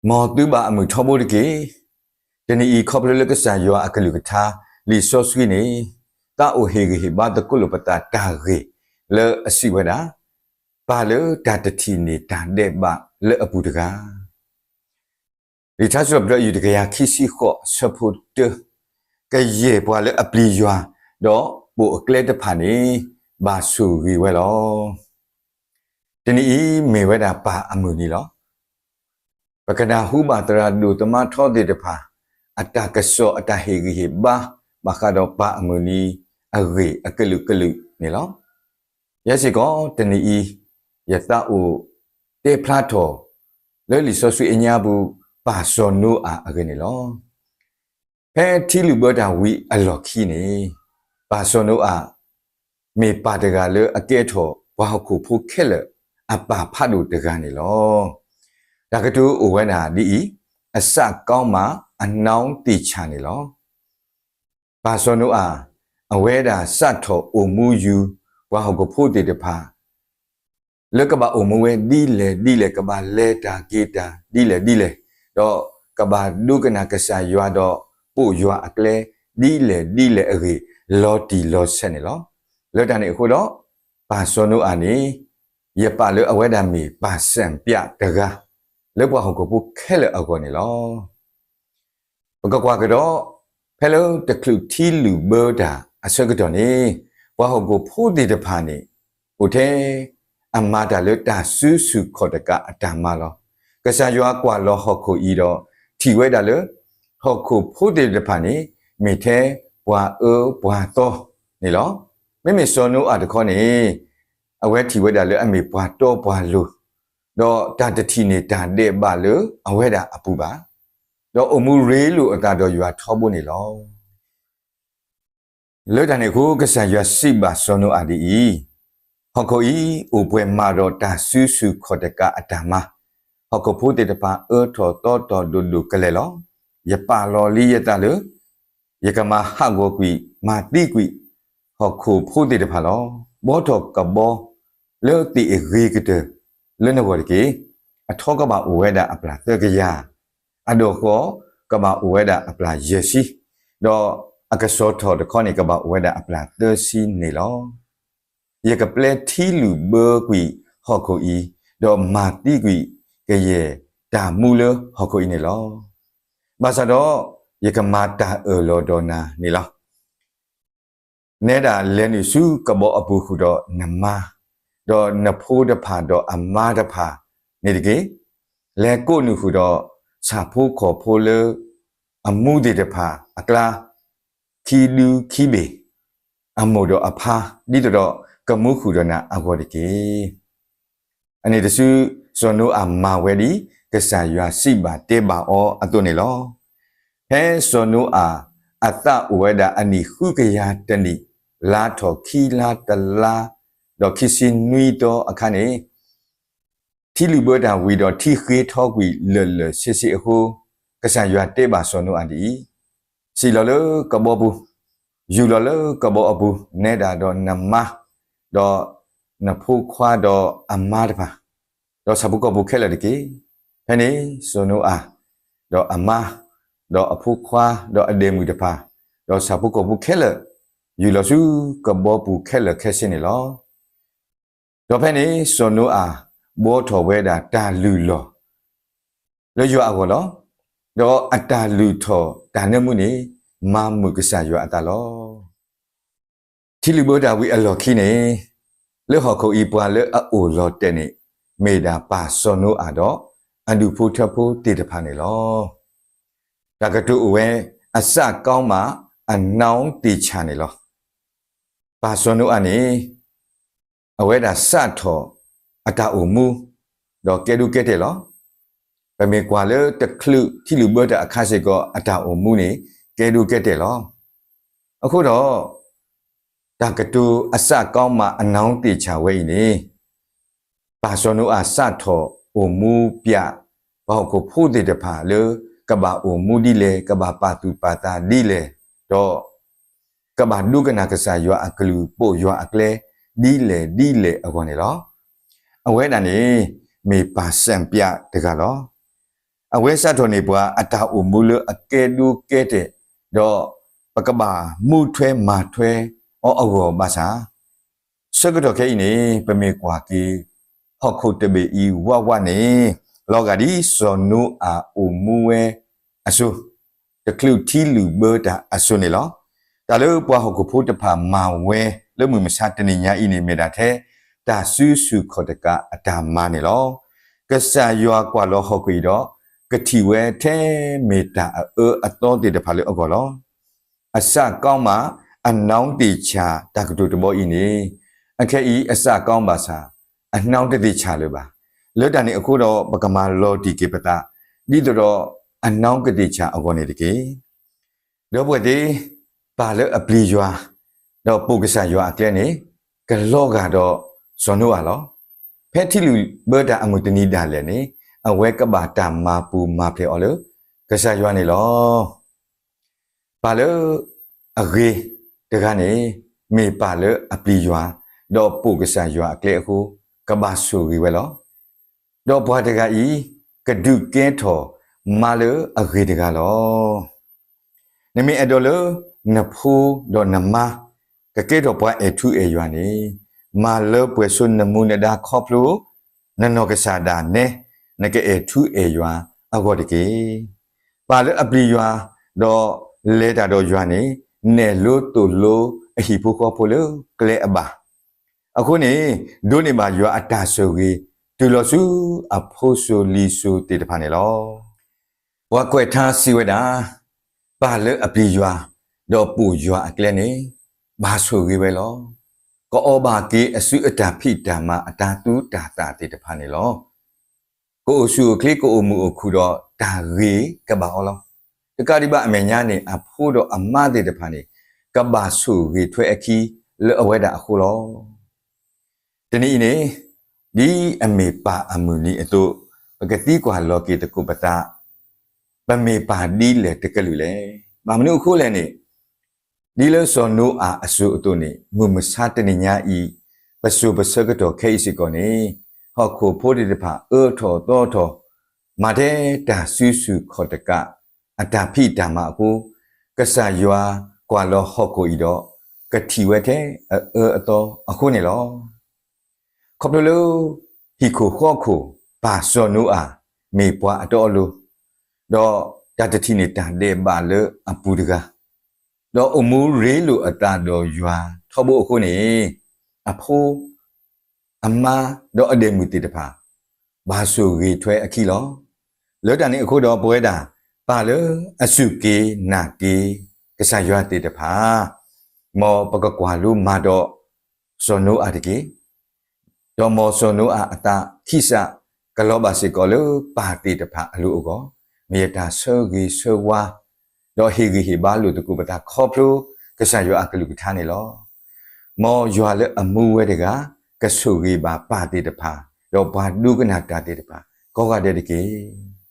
မ်သုဘၣ်အမုာ်ထီဘိတက့ၢ်. တနံၤအံၤ ခီဖျိလၢကစၢ်ယွၤအကလုၢ်ကထါ လံာ်စီဆှံန့ၣ် သးအိၣ်ဟ့ၣ်ဂံၢ်ဟ့ၣ်ဘါသကိးလိာ်ပသးတၢ်ဂ့ၢ်လၢအစံးဝဲဒၣ်, ပၢ်လၢတၢ်တထံၣ်န့ၢ်တၢ်ဒဲးဘးလၢအပူၤတဂၤ လံာ်ထါစံးထီၣ်ပတြၢၤ ယူၢ်တကယၤခံဆံဃိး ဆၢဖိတၢ, ကယဲၢ်ပှၤလၢအပျံၤယွၤ ဒီးပိာ်အကျဲတဖၣ်န့ၣ် ဘၣ်ဆိၣ်ဂ့ၤဝဲလီၤ. တနံၤအံၤမ့ၢ်ဝဲဒၣ်ပၢ်အမုၢ်နံၤလီၤ. ပကနၢ်ဟူဘၣ်သရၣ်ဒိၣ်သမါထီသ့ၣ်တဖၣ် အတၢ်ကစီၣ်အတၢ်ဟ့ၣ်ဂံၢ်ဟ့ၣ်ဘါ ဘၣ်ဃးဒီးပၢ်အမုၢ်နံၤအဂ့ၢ်အကလုာ်ကလုာ်န့ၣ်လီၤ. ယဲစ့ၢ်ကီးတနံၤအံၤ ယသးအိၣ်တဲဖျါထီၣ် လၢလံာ်စီဆှံအညါပူၤ ပၢ်စီၤနိအၤအဂ့ၢ်န့ၣ်လီၤ. ဖဲထံလုၢ်ဘၢတၢ်ဝံၤအလီၢ်ခံန့ၣ် ပၢ်စီၤနိအၤ မ့ၢ်ပၢ်တဂၤလၢအကဲထီၣ်ပှၤဟီၣ်ခိၣ်ဖိခဲလၢာ်အပၢ်ဖးဒိၣ်တဂၤန့ၣ်လီၤ. တၢ်ကတိၤအိၣ်ဝဲဒၣ်ဒ်အံၤ, အစးကီမး အနီၢ်သ့ၣ်ဆၣ်န့ၣ်လီၤ. ပၢ်စီၤနိအၤ အဝဲဒၣ်စးထီၣ်အိၣ်မူယူၤ ပှၤဟီၣ်ခိၣ်ဖိသ့ၣ်တဖၣ် လၢကဘၣ်အိၣ်မူဝဲဒ်လဲၣ်ဒ်လဲၣ်, ကဘၣ်လဲၤတၢ်က့ၤတၢ်ဒ်လဲၣ်ဒ်လဲၣ်, ဒီးကဘၣ်ဒိကနၣ်ကစၢ်ယွၤဒီးပိာ်ယွၤအကျဲ ဒ်လဲၣ်ဒ်လဲၣ်အဂ့ၢ် လီၤတံၢ်လီၤဆဲးန့ၣ်လီၤ. လၢတၢ်န့ၣ်အဃိဒီး ပၢ်စီၤနိအၤန့ၣ် ယပာ်လၢအဝဲဒၣ်မ့ၢ်ပၢ်စၢၣ်ပၠးတဂၤ လၢပှၤဟီၣ်ခိၣ်ဖိခဲလၢာ်အဂီၢ်န့ၣ်လီၤ. ပကကွၢ်ကဒီး ဖဲလၢတချုးထံလုၢ်ဘၢတၢ်အဆၢကတီၢ်န့ၣ် ပှၤဟီၣ်ခိၣ်ဖိသ့ၣ်တဖၣ်န့ၣ် အိၣ်ထဲအမၤတၢ်လၢတၢ်စုဆူၣ်ခီၣ်တကးအတၢ်မၤလီၤ. ကစၢ်ယွၤကွၢ်လီၤဟီၣ်ခိၣ်အံၤဒီး ထံၣ်ဝဲဒၣ်လၢ ဟီၣ်ခိၣ်ဖိသ့ၣ်တဖၣ်န့ၣ် မ့ၢ်ထဲပှၤအၢပှၤသီန့ၣ်လီၤ. မ့မ့ၢ်စီၤနိအၤတခီန့ၣ် အဝဲထံၣ်ဝဲဒၣ်လၢအမ့ၢ်ပှၤတီပှၤလိၤ ဒီးတၢ်တထံၣ်န့ၢ်တၢ်ဒဲးဘးလၢအဝဲဒၣ်အပူၤဘၣ်, ဒီးအိၣ်မူရ့လိာ်အသးဒီးယွၤထီဘိန့ၣ်လီၤ. လၢတၢ်န့ၣ်အဃိ ကစၢ်ယွၤစံးဘၣ်စီၤနိအၤဒ်အံၤ, ဟီၣ်ခိၣ်အံၤအိၣ်ပှဲၤမးဒီးတၢ်စုဆူၣ်ခီၣ်တကးအတၢ်မၤ, ဟီၣ်ခိၣ်ဖိသ့ၣ်တဖၣ်အၢထီၣ်သီထီၣ်ဒိၣ်ဒိၣ်ကလဲာ်လီၤ. ယပာ်လီၤလံယသးလၢ ယကမၤဟးဂီၤကွံာ် မၤသံကွံာ် ဟီၣ်ခိၣ်ဖိသ့ၣ်တဖၣ်လီၤ. ဘှီထီၣ်ကဘီလၢသ့ၣ်အဂ့ၤကတၢၢ်လၢနဂီၢ်တက့ၢ်. အထီကဘၣ်အိၣ်ဝဲဒၣ်အပျၢ်သၢကယၤ, အဒိၣ်ဃီကဘၣ်အိၣ်ဝဲဒၣ်အပျၢ်ယဲၢ်ဆံ, ဒီးအကစီၤထီၣ်တခီန့ၣ် ကဘၣ်အိၣ်ဝဲဒၣ်အပျၢ်သၢဆံန့ၣ်လီၤ. ယကပျဲထံလုၢ်ဘၢကွံာ်ဟီၣ်ခိၣ်အံၤ, ဒီးမၤသံကွံာ်ကယဲၢ်တၢ်မူလၢဟီၣ်ခိၣ်အံၤန့ၣ်လီၤ. ဘၣ်ဆၣ်ဒီး ယကမၤတၢ်အၢၣ်လီၤဒီးနၤန့ၣ်လီၤ. နဲဒၣ်လဲၤနုာ်ဆူကဘီအပူၤဃုာ်ဒီးနမါ, ဒီးနဖိတဖၣ်ဒီးအမါတဖၣ်န့ၣ်တက့ၢ်. လဲၤကိးနုာ်ဃုာ်ဒီးဆၣ်ဖိကီၢ်ဖိလၢအမူသ့ၣ်တဖၣ်အကျါ ခံဒုခံဘ့ၣ်, အမိၢ်ဒီးအဖါ, ဒ်သိးဒီးကမူဃုာ်ဒီးနၤအဂီၢ်တက့ၢ်. အန့ၣ်တစု စီၤနိအၤမၤဝဲဒ်ကစၢ်ယွၤစံးဘၣ်တဲဘၣ်အီၤအသိးန့ၣ်လီၤ. ဖဲစီၤနိအၤအသးအိၣ်ဝဲဒၣ်အနံၣ်ဃုကယၤတနံၣ်, လါထီၣ်ခံလါတလါ, ဒီးခံဆံနွံသီအခါန့ၣ် ထံလုၢ်ဘၢတၢ်ဝံၤဒီးထံဃ့ထီကွံာ်လၢာ်လၢာ်ဆ့ဆ့အဃိ, ကစၢ်ယွၤတဲဘၣ်စီၤနိအၤဒ်အံၤ, စံၣ်လီၤလၢကဘီပူၤ, ယူၢ်လီၤလၢကဘီအပူၤ, နဲဒၣ်ဒီးနမါ, ဒီးနဖိခွါဒီးအမါတဖၣ်, ဒီးဆၣ်ဖိကီၢ်ဖိခဲလၢာ်တက့ၢ်. ဖဲန့ၣ်စီၤနိအၤ, ဒီးအမါ, ဒီးအဖိခွါ, ဒီးအဒဲးမုၣ်တဖၣ်, ဒီးဆၣ်ဖိကီၢ်ဖိခဲလၢာ်, ယူၢ်လီၤဆူကဘီပူၤခဲလၢာ်ခဲဆ့န့ၣ်လီၤ. ဒီးဖဲန့ၣ်စီၤနိအၤဘှီထီၣ်ဝဲဒၣ်တၢ်လုၢ်လီၢ် လၢယွၤအဂီၢ်လီၤ. ဒီးအတၢ်လုၢ်ထီၣ်တၢ်နၢမူန့ၣ် မၤမုာ်ကစၢ်ယွၤအသးလီၤ. ထံလုၢ်ဘၢတၢ်ဝံၤအလီၢ်ခံန့ၣ် လၢဟီၣ်ခိၣ်အံၤပှၤလၢအအိၣ်လီၤတဲာ်န့ၣ် မ့ၢ်ဒၣ်ပၢ်စီၤနိအၤဒီးအဒူၣ်ဖိထၢဖိသ့ၣ်တဖၣ်န့ၣ်လီၤ. တၢ်ကတိၤအိၣ်ဝဲ, အစးကီမး အနီၢ်သ့ၣ်ဆၣ်န့ၣ်လီၤ. ပၢ်စီၤနိအၤန့ၣ် အဝဲဒၣ်စးထီၣ်အတၢ်အိၣ်မူ ဒီးကဲဒိကဲတဲာ်လီၤ. ပမ့ၢ်ကွၢ်လၢတချုးထံလုၢ်ဘၢတၢ်အခါစ့ၢ်ကီး အတၢ်အိၣ်မူန့ၣ် ကဲဒိကဲတဲာ်လီၤ. အဃိဒီး တၢ်ကတိၤအစးကီမးအနီၢ်သ့ၣ်ဆၣ်ဝဲအံၤန့ၣ် ပၢ်စီၤနိအၤစးထီၣ်အိၣ်မူပျး ပှၤဟီၣ်ခိၣ်ဖိသ့ၣ်တဖၣ်လၢ ကဘၣ်အိၣ်မူဒ်လဲၣ်, ကဘၣ်ပာ်သူၣ်ပာ်သးဒ်လဲၣ်, ဒီး ကဘၣ်ဒိကနၣ်ကစၢ်ယွၤအကလုၢ် ပိာ်ယွၤအကျဲ ဒ်လဲၣ်ဒ်လဲၣ်အဂီၢ်န့ၣ်လီၤ. အဝဲဒၣ်န့ၣ် မ့ၢ်ပၢ်စၢၣ်ပၠးတဂၤလီၤ. အဝဲစးထီၣ်န့ၢ်ပှၤအတၢ်အိၣ်မူလၢအကဲဒိကဲတဲာ်, ဒီးပကဘၣ်မူထွဲမၤထွဲအီၤအဂီၢ်ဘၣ်ဆၣ်, ဆၢကတီၢ်ခဲအံၤန့ၣ် ပမ့ၢ်ကွၢ်က့ၤ ဟီၣ်ခိၣ်တဘ့ၣ်အံၤဝးဝးန့ၣ်, လီၤဂာ်ဒ်စီၤနိအၤအိၣ်မူဝဲအစိၤ, တချုးထံလုာ်ဘၢတၢ်အစိၤန့ၣ်လီၤ. တၢ်လၢပှၤဟီၣ်ခိၣ်ဖိတဖၣ်မၤဝဲလၢမုၢ်မဆါတနံၤညါအံၤန့ၣ် မ့ၢ်ဒၣ်ထဲ တၢ်စုဆူၣ်ခီၣ်တကးအတၢ်မၤန့ၣ်လီၤ. ကစၢ်ယွၤကွၢ်လီၤဟီၣ်ခိၣ်အံၤဒီး ကထံၣ်ဝဲထဲမ့ၢ်တၢ်အအၢအသီသ့ၣ်တဖၣ်လၢအဂီၢ်လီၤ. အစးကီမး အနီၣ်သ့ၣ်ဆၣ်တၢ်ကတိၤတဘီအံၤန့ၣ်, အခဲအံၤအစးကီဘၣ်ဆၣ်, အနီၣ်တသ့ၣ်ဆၣ်လၢၤဘၣ်. လၢတၢ်န့ၣ်အဃိဒီး ပကမၤလီၤတံၢ်က့ၤပသး ဒ်သိးဒီးအနီၣ်ကသ့ၣ်ဆၣ်အဂီၢ်န့ၣ်တက့ၢ်. ဒီပုၢ်ဝဲၢ်သ့ၣ်, ပၢ်လၢအပျံၤယွၤ, ဒီးပိာ်ကစၢ်ယွၤအကျဲန့ၣ်, ကလီၤဂာ်ဒီးစီၤနိအၤလီၤ. ဖဲထံလုာ်ဘၢတၢ်အမုၢ်တနံၤဒၣ်လဲာ်န့ၣ်, အဝဲကဘၣ်တၢ်မၤပူၤမၤဖျဲးအီၤလၢကစၢ်ယွၤန့ၣ်လီၤ. ပၢ်လၢအဂ့ၤတဂၤန့ၣ်, မ့ၢ်ပၢ်လၢအပျံၤယွၤ, ဒီးပိာ်ကစၢ်ယွၤအကျဲအဃိ, ကဘၣ်ဆိၣ်ဂ့ၤဝဲလီၤ. ဒီးပှၤတဂၤအံၤ, ကဒုးကဲထီၣ်မါလၢအဂ့ၤတဂၤလီၤ. နမ့ၢ်အဲၣ်ဒိးလၢနဖိဒီးနမါ ကကဲထီၣ်ပှၤအဲၣ်ထူအဲၣ်ယွၤန့ၣ်, မၤလၢပှဲၤဆိနမူနဒါခီဖျိ နနီၢ်ကစၢ်ဒၣ်နဲ နကအဲၣ်ထူအဲၣ်ယွၤအဂီၢ်တက့ၢ်. ပၢ်လၢအပျံၤယွၤ, ဒီးလဲၤတၢ်ဒီးယွၤန့ၣ်, နဲၣ်လိတိၣ်လိအဟံၣ်ဖိဃီဖိလၢကျဲအဘၣ်. အဃိန့ၣ်, ဒိးန့ၢ်ဘၣ်ယွၤအတၢ်ဆိၣ်ဂ့ၤ တုၤလီၤဆူအဖိစိၤလံၤစိၤသ့ၣ်တဖၣ်န့ၣ်လီၤ. ပှၤကွဲးထါစံးဝဲဒၣ်, ပၢ်လၢအပျံၤယွၤ, ဒီးပိာ်ယွၤအကျဲန့ၣ်, ဘၣ်ဆိၣ်ဂ့ၤဝဲလီၤ. ကအီၣ်ဘၣ်က့ၤအစုအတၢ်ဖံးတၢ်မၤအတၢ်သူတၢ်သၣ်သ့ၣ်တဖၣ်န့ၣ်လီၤ. ကအိၣ်ဆူၣ်အိၣ်ချ့ကအိၣ်မုာ်အိၣ်ခုၣ်ဒီးတၢ်ဂ့ၤကဘၣ်အီၤလီၤ. တကးဒံးဘၣ်အမဲာ်ညါန့ၣ် အဖိဒီးအမါသ့ၣ်တဖၣ်န့ၣ်, ကဘၣ်ဆိၣ်ဂ့ၤထွဲအခံလၢအဝဲဒၣ်အဃိလီၤ. တနံၤအံၤန့ၣ်, ဒ်အမ့ၢ်ပၢ်အမုၢ်နံၤအသိး, ပကသံကွၢ်လီၤက့ၤသကိးပသး, ပမ့ၢ်ပၢ်ဒ်လဲၣ်တကလုာ်လဲၣ်. ဘၣ်မနုၤအဃိလဲၣ်န့ၣ်, ဒ်လၢစီၤနိအၤအစိၤအသိးန့ၣ်, မုၢ်မဆါတနံၤညါအံၤ, ပစိၤပဆၢကတီၢ်ခဲအံၤစ့ၢ်ကီးန့ၣ်, ဟီၣ်ခိၣ်ဖိသ့ၣ်တဖၣ်အၢထီၣ်သီထီၣ်, မၤထဲတၢ်စုဆူၣ်ခီၣ်တကး အတၢ်ဖံးတၢ်မၤအဃိ, ကစၢ်ယွၤကွၢ်လီၤဟီၣ်ခိၣ်အံၤဒီး, ကထံၣ်ဝဲထဲအအၢအသီအဃိန့ၣ်လီၤ. ခီဖျိလၢဟံၣ်ခိၣ်ဃီခိၣ်ပၢ်စီၤနိအၤ မ့ၢ်ပှၤအတီအလိၤ, ဒီးတၢ်တထံၣ်န့ၢ်တၢ်ဒဲးဘးလၢအပူၤတဂၤ, ဒီးအိၣ်မူရ့လိာ်အသးဒီးယွၤထီဘိအဃိန့ၣ်, အဖိ အမါ ဒီးအဒဲးမုၣ်သ့ၣ်တဖၣ် ဘၣ်ဆိၣ်ဂ့ၤထွဲအခံလီၤ. လၢတၢ်န့ၣ်အဃိဒီး ပဝဲဒၣ်ပၢ်လၢအစူၢ်က့ၤနာ်က့ၤကစၢ်ယွၤသ့ၣ်တဖၣ်, မ်ပကကွၢ်လိမၤဒီးစီၤနိအၤတက့ၢ်. ဒီးမ်စီၤနိအၤအသးခံစး ကလီၤဘၣ်စ့ၢ်ကီးလၢပၢ်သ့ၣ်တဖၣ်အလိၤအဂီၢ်, မ့ၢ်ယတၢ်ဆၢဂ့ၤဆၢဝါ ဒီးဟ့ၣ်ဂံၢ်ဟ့ၣ်ဘါလိာ်သကိးပသးခီဖျိကစၢ်ယွၤအကလုၢ်ကထါန့ၣ်လီၤ. မ်ယွၤလၢအမူဝဲတဂၤ ကဆိၣ်ဂ့ၤဘၣ်ပၢ်သ့ၣ်တဖၣ်, ဒီးပှၤဒိကနၣ်တၢ်သ့ၣ်တဖၣ် ကိးဂၤဒဲးတက့ၢ်.